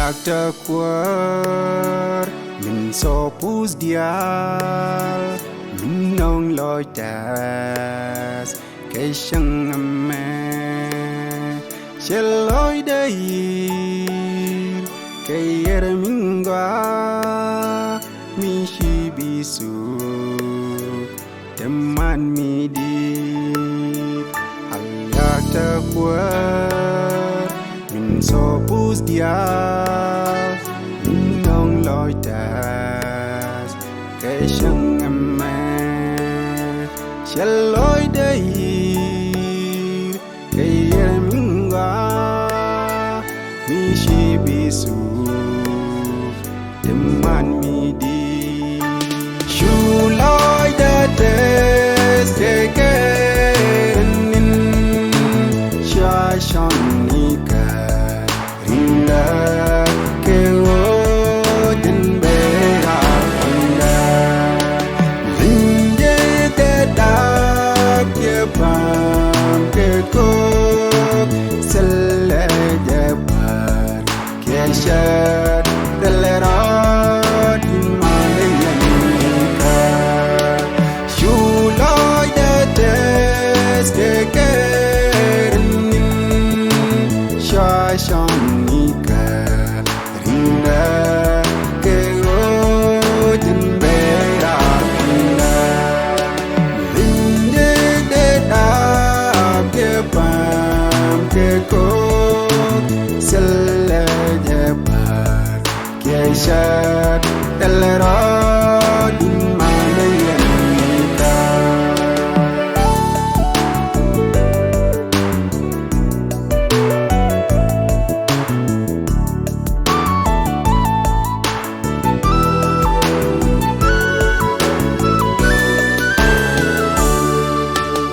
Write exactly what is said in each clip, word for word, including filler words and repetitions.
Yak tɛ Kuäär min sopus diaal, min nöŋ lɔc tɛth kɛ cäŋ ɛmɛ. Cɛ lɔcdä yi̱r kɛ yɛr min gɔaa, mi ci bi thuk te man mi di̱i̱t. Yak tɛ Kuäär min sopus diaal, min nöŋ lɔc tɛth kɛ cäŋ ɛmɛ. Cɛ lɔcdä yi̱r kɛ yɛr min gɔaa, mi ci bi thuk te man mi di̱i̱t. Cu lɔcdä tɛth kɛ kɛ ni̱n, ca cɔn ni kɛ ri̱ŋdä kɛ ɣöö jɛn ben raar pa̱nyda. Li̱ŋ jɛ dee dap kɛ pa̱a̱m kɛ kɔk, thilɛ jɛ pa̱a̱r kiɛ cäät, thilɛ rɔɔd in malɛ yɛn kä. Cu lɔcdä tɛth kɛ kɛ ni̱n, ca cɔn ni kɛ ri̱ŋdä kɛ ɣöö jɛn ben raar pa̱nyda. Li̱ŋ jɛ dee dap kɛ pa̱a̱m kɛ kɔk, thilɛ jɛ pa̱a̱r kiɛ cäät, thilɛ rɔɔd in malɛ yɛn kä.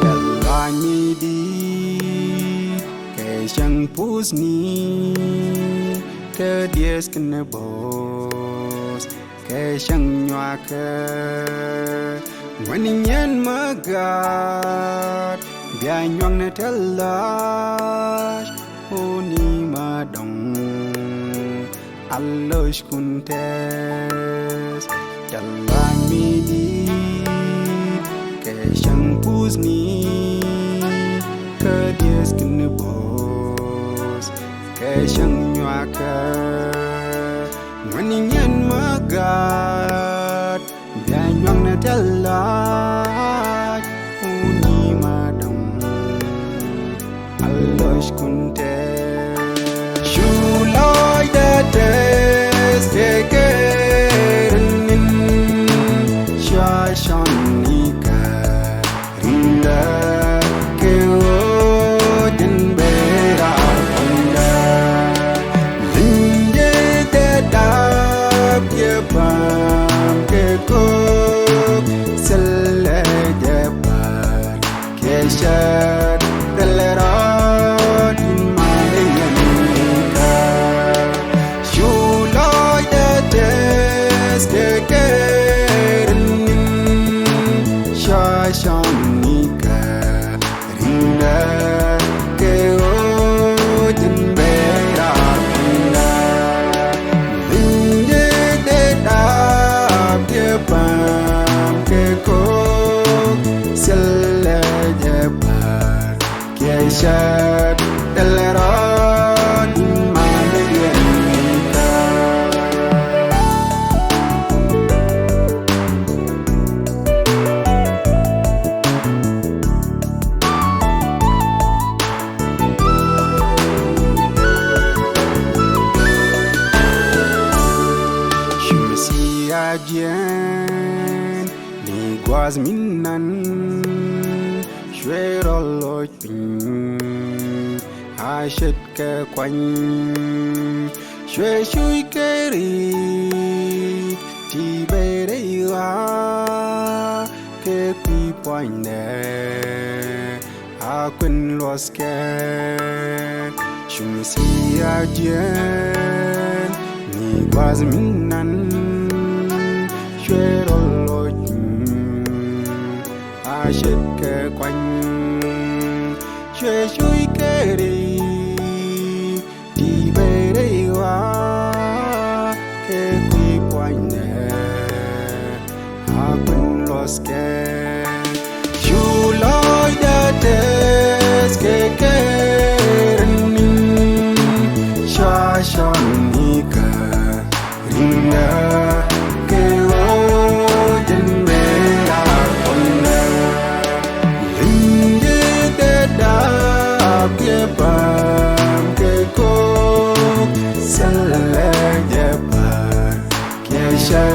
Kɛ lɔaac mi di̱i̱t kɛ cäŋ puthni, kɛ dieth kɛnɛ bo̱o̱th kɛ cäŋ nyuakä. Ŋuɛ̈tni nyiɛn mi gɔaa, bia nyuaknɛ tɛ̈th lɔaac, uni mi dɔ̱ŋ a lo̱ckun tɛth. Kɛ lɔaac mi di̱i̱t kɛ cäŋ puthni, kɛ dieth kɛnɛ bo̱o̱th kɛ cäŋ nyuakä. Ŋuɛ̈tni nyiɛn mi gɔaa, bia nyuaknɛ tɛ̈th lɔaac, uni mi dɔ̱ŋ a lo̱ckun tɛth. Cu lɔcdä tɛth kɛ kɛ ni̱n, ca cɔn ni kɛ ri̱ŋdä kɛ ɣöö jɛn ben raar pa̱nyda. Li̱ŋ jɛ dee dap kɛ pa̱a̱m kɛ kɔk, thilɛ jɛ pa̱a̱r kiɛ cäät, thilɛ rɔɔd in malɛ yɛn kä. Cu lɔcdä tɛth kɛ kɛ ni̱n, ca cɔn ni kɛ ri̱ŋdä kɛ ɣöö jɛn ben raar pa̱nyda. Li̱ŋ jɛ dee dap kɛ pa̱a̱m kɛ kɔk, thilɛ jɛ pa̱a̱r kiɛ cäät, thilɛ rɔɔd in malɛ yɛn kä. Cu Mɛsia jiɛɛn ni gua̱a̱th mi nan, cuɛ rɔ loc piny a ce̱tkɛ kuany. Cuɛ cuc kɛ ri̱i̱k ti ben rɛy ɣɔaa, kɛ kui̱ puɔ̱nydɛ a kuën luɔ̱thkɛ. Cu Mɛsia jiɛɛn ni gua̱a̱th mi nan, cuɛ rɔ loc a ce̱tkɛ kuany. Cuɛ cuc kɛ ri̱i̱k ti ben rɛy ɣɔaa, a kui̱n luɔ̱thkɛ. Cu lɔcdä tɛth kɛ kɛɛr ni, cua cɔn ni kä ri̱ŋä kɛ ɣöö jɛn mëë a kɔnä. Li̱ŋ ji̱ dee dap kɛ bam kɛ kok, thilɛ jɛ pa̱a̱r kɛ cä